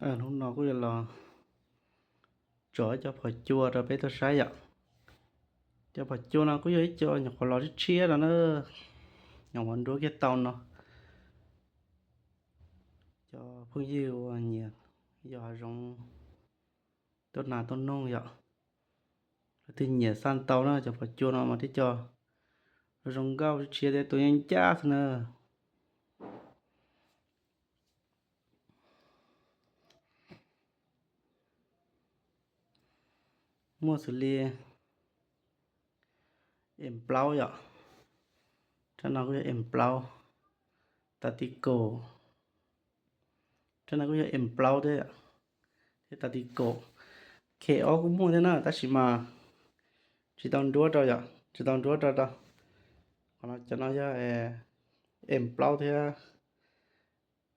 Hnub no kuj yuav los tso ib co phom cua rau peb tau saib yom. Cov phom cua no kuj yog ib co nyuam qhuav los tshiab tshiab no na, nyuam qhuav nruab kiag tau no. Cov phooj ywg uas nyiam yos hav zoov tuaj nas tuaj noog yom, leej twg nyiam xaj tau na, cov phom cua no mas tib co zoo nkauj tshiab thiab tus yeej ncaj xwb na. Muaj xws li em plaub yom, rab no kuj yog em plaub, tas ti kaum, rab no kuj yog em plaub thiab, thiab tas ti kaum, khem ob kuj muaj thiab na, tab sis mas tsis tau nruab rau yom, tsis tau nruab rau rau. Qhov no cov no yog em plaub thiab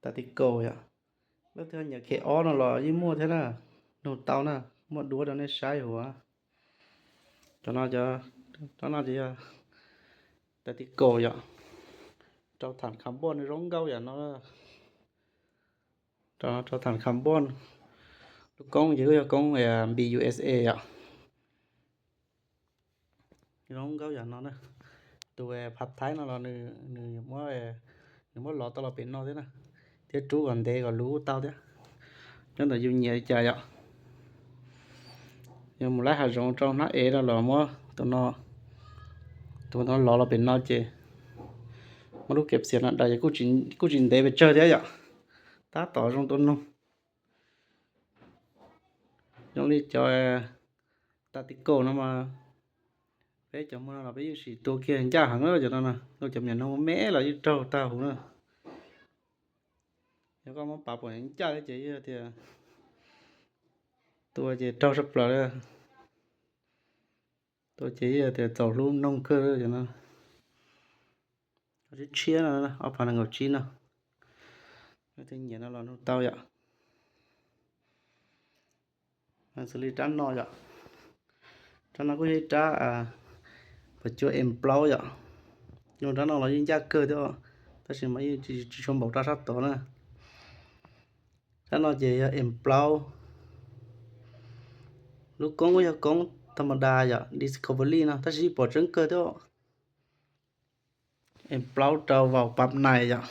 tas ti kaum yom. Leej twg nyiam khem ob no los yeej muaj thiab na, nug tau na, muaj duab rau nej saib huv. Cov no, cov no ces yog tas ti kaum yom, rau tham carbon zoo nkauj yam no. Rau tham carbon, lub koob ces kuj yog koob B U S A yom. Zoo nkauj yam no na. Tus phav thaib no los nws, nws muab lov tau los pem no thiab na, thiab rub kom ntev kom luv tau thiab. Nyob ntawm yus nyiam li cas yom. Yog mus laij hav zoov rau hnab ev no los muab tus no, tus no lov los pem no ces muab lub kev xiav no daws ces kuj tsis ntev pes tsawg thiab yom. Tab tom zoo tua noog. Zoo li cov tas ti kaum no mas peb cov muag no los peb yeej sim tua kiag ncaj heev cov no na, cov me noog me los yeej raug tag huv na. Yog koj muab pav pom ncaj thiab ces yog tias tua ces raug tshaj plaws li. Tua ces yog tias txaus hlub noog kawg cov no. Tshiab tshiab no, ob phav nees nkaum tsib no. Leej twg nyiam no los nug tau yom. Xws li rab no yom, rab no kuj yog ib rab phom cua em plaub yom. Nug rab no los yeej ncaj kawg thiab, tab sis mas yeej tsis tshua npaum rab sab tod na. Rab no ces yog em plaub, lub koob kuj yog koob tha ma da yom, Discovery no, tab sis yeej pom tseeb kawg thiab. Em plaub rau vaus pab nais yom.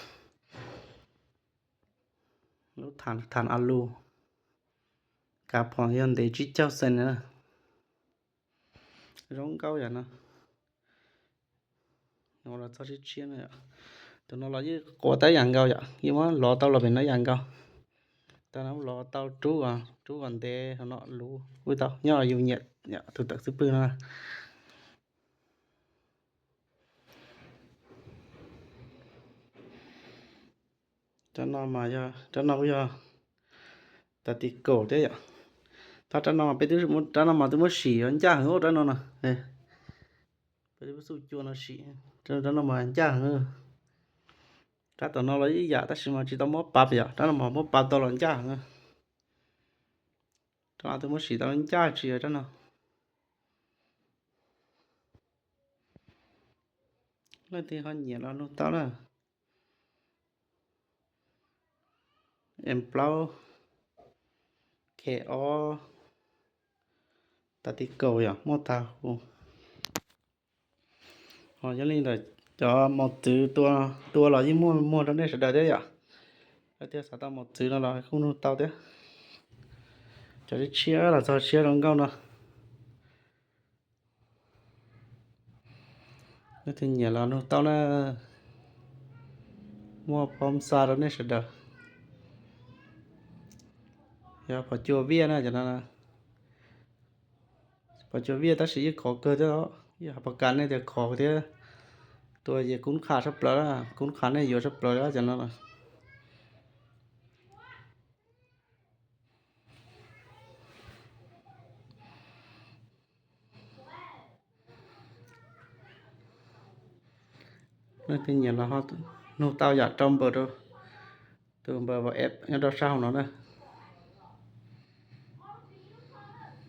Lub tham a lus, kav phom yog ntev tsib caug xees na. Zoo nkauj yam no. Los txog tshiab tshiab no yom. Tus no los yeej quav tab yam nkaus yom, yeej muab lov tau los pem no yam nkaus. Tab no lov tau rub, rub kom ntev no luv ub tau nyob yus nyiam tus tawm xub pwg no. Rab no mas yog, rab no kuj yog tas ti kaum thiab yom. Tab rab no mas peb twb, rab no mas twb muab sim ncaj heev rab no na. Peb twb muab xuj cua no sim, rab no mas ncaj heev. Rab tom no los ib yam tab sis mas tsis tau muab pav yom, rab no mas muab pav tau los ncaj heev. Rab no twb muab sim tau ncaj tsis rab no. Leej twg ho nyiam los nug tau na. Em plaub, khem ob, tas ti kaum yom, muaj tag huv. Ho yog li ntawm cov mos txwv tua, tua los yeej muaj muag rau nej sawv daws thiab yom. Leej twg xav tau mos txwv no los kuj nug tau thiab. Cov tshiab los txog tshiab zoo nkauj no. Leej twg nyiam los nug tau na. Muaj phom xa rau nej sawv daws. Yog phom cua viaj na cov no. Phom cua viaj tab sis yeej khov kawg thiab, yeej has pas kas nej tias khov thiab. Tua ces kub qha tshaj plaws, kub qha nej yuav tshaj plaws cov no. Leej twg nyiam los ho nug tau yom, rau npawb, tus npawb WhatsApp nyob rau sab hauv no na.